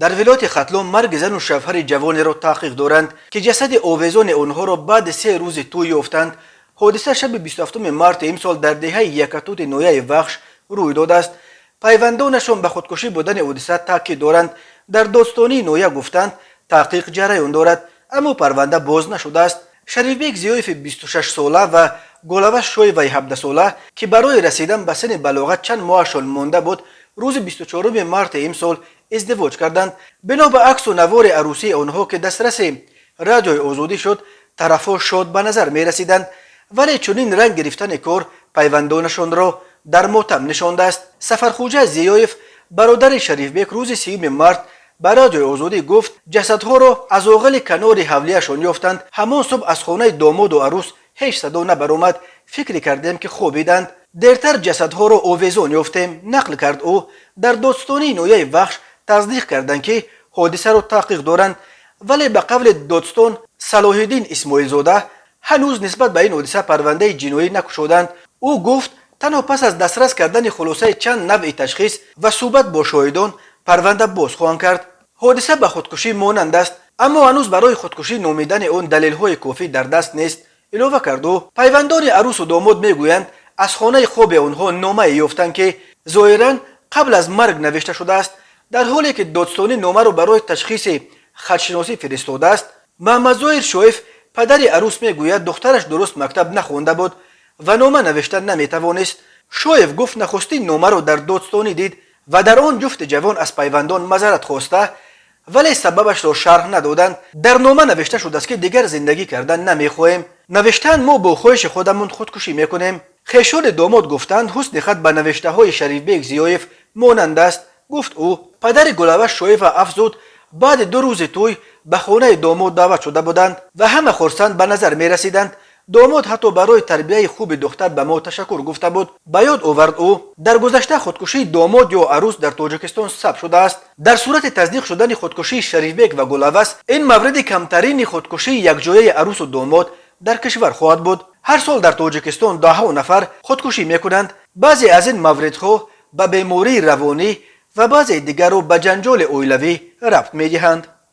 Дар вилояти Хатлон марги зану шавҳари ҷавонеро таҳқиқ доранд, ки ҷасади овезони онҳоро баъди 3 рӯзи тӯй ёфтанд. Ҳодиса шаби 27 марти имсол дар деҳаи Якатути ноҳияи Вахш рӯй додааст. Пайвандонашон ба худкушӣ будани ҳодиса таъкид доранд. Дар додстонии ноҳия гуфтанд, таҳқиқ ҷараён дорад, аммо парванда боз нашудааст. Шарифбек Зиёеви 26-сола ва Гулаваш Шоеваи 17-сола, ки барои расидан ба синни балоғат чанд моҳашон монда буд, рӯзи 24 марти имсол издивоҷ карданд. Бино ба аксу навори арӯсии онҳо, ки дастраси Радиои Озодӣ шуд, тарафҳо шод ба назар мерасиданд, вале чунин ранг гирифтани кор пайвандонашонро дар мотам нишондааст. Сафархуҷа Зиёев, бародари Шарифбек, рӯзи 30 март ба Радиои Озодӣ гуфт, ҷасадҳоро аз оғили канори ҳавлияшон ёфтанд. Ҳамон субҳ аз хонаи домоду арӯс ҳеҷ садо набаромад, фикре кардем, ки хобиданд. Дертар ҷасадҳоро овезон ёфтем, нақл кард ӯ. Дар додстонии ноҳияи Вахш тасдиқ карданд, ки ҳодисаро таҳқиқ доранд, вале ба қавли додстон Салоҳиддин Исмоилзода, ҳанӯз нисбат ба ин ҳодиса парвандаи ҷиноӣ накушоданд. Ӯ гуфт, танҳо пас аз дастрас кардани хулосаи чанд навъи ташхис ва суҳбат бо шоҳидон парванда боз хоҳанд кард. Ҳодиса ба худкушӣ монанд аст, аммо ҳанӯз барои худкушӣ номидани он далелҳои кофӣ дар даст нест, илова кард ӯ. Пайвандони арӯсу домод мегӯянд, аз хонаи хоби онҳо номае ёфтанд, ки зоҳиран қабл аз марг навишта шудааст. Дар ҳоле ки додстонӣ номаро барои ташхиси хатшиносӣ фиристодааст, Маҳмадзоҳир Шоев, падари арӯс, мегӯяд, духтараш дуруст мактаб нахонда буд ва нома навишта наметавонист. Шоев гуфт, нахустин номаро дар додстонӣ дид ва дар он ҷуфти ҷавон аз пайвандон мазарат хоста, вале сабабашро шарҳ надоданд. Дар нома навишта шудааст, ки дигар зиндагӣ кардан намехоҳем. Навиштаанд, мо бо хоҳиши худамон худкушӣ мекунем. Хешони домод гуфтанд, ҳусни хат ба навиштаҳои Шарифбек Зиёев монанд аст, гуфт ӯ. Падари Гулаваш Шоева афзуд, баъди 2 рӯзи тӯй ба хонаи домод даъват шуда буданд ва ҳама хурсанд ба назар мерасиданд. Домод ҳатто барои тарбияи хуби духтар ба мо ташаккур гуфта буд, ба ёд овард ӯ. Дар гузашта худкушии домод ё арӯс дар Тоҷикистон сабт шудааст. Дар сурати тасдиқ шудани худкушии Шарифбек ва Гулавас, ин мавриди камтарини худкушии якҷояи арӯсу домод дар кишвар хоҳад буд. Ҳар сол дар Тоҷикистон даҳҳо нафар худкушӣ мекунанд. Баъзе аз ин мавридҳо ба бемории равонӣ ва баъзеи дигарро ба ҷанҷоли оилавӣ рабт медиҳанд.